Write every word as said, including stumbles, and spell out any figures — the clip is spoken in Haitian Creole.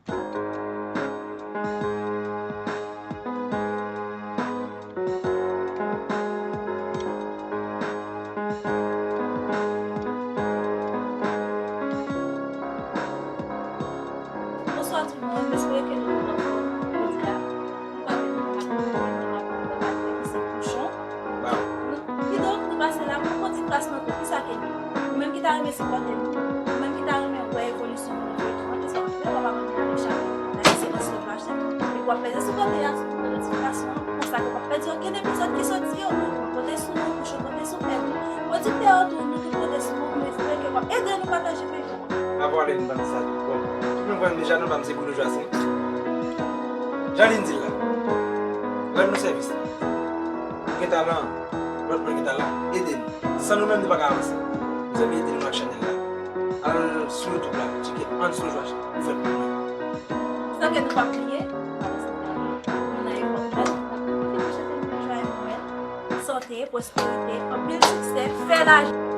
Bonswa tout moun, m espere ke nou tout anfòm. Jodi a, nou pa vin pou nou pa vin pou nou pa vin pou nou pa vin se bouchon. Kidonk, nou pase la pou kontinye klas nan tou. Kisa ke nou? Ou menm ki ta renmen sipòte nou, ou menm ki ta renmen wè evolisyon nou nan feyton an, kisa w ap fè? W ap abòne avèk chanèl la, se nan sou paj la. Epi w ap peze sou kote a, sou bouton notifikasyon an, konsa ke w p ap pèdi okenn epizòd ki soti yo. Mwen konte sou nou, Bouchon konte sou pèp. Pwodiktè yo tou, nou tout konte sou nou, nou espere ke w ap ede nou pataje feyton an. Avwa lè nou ban sa. Bon, tout moun konn deja non pa m se Bruno Joassin. Jan li di l la. Rann nou sèvis. Nou gen talan, lòt moun gen talan, ede nou. San nou menm, nou pa ka avanse. Mezanmi, ede nou ak chanèl la. Al sou YouTube la, tcheke Ann Sou Jwa Channel. Ou fè pou mwen. San ke nou pa bliye, nou nan epòk Nwèl, n ap pwofite pou swete nou jwaye Nwèl, sante, pwosperite, anpil siksè, fè lajan.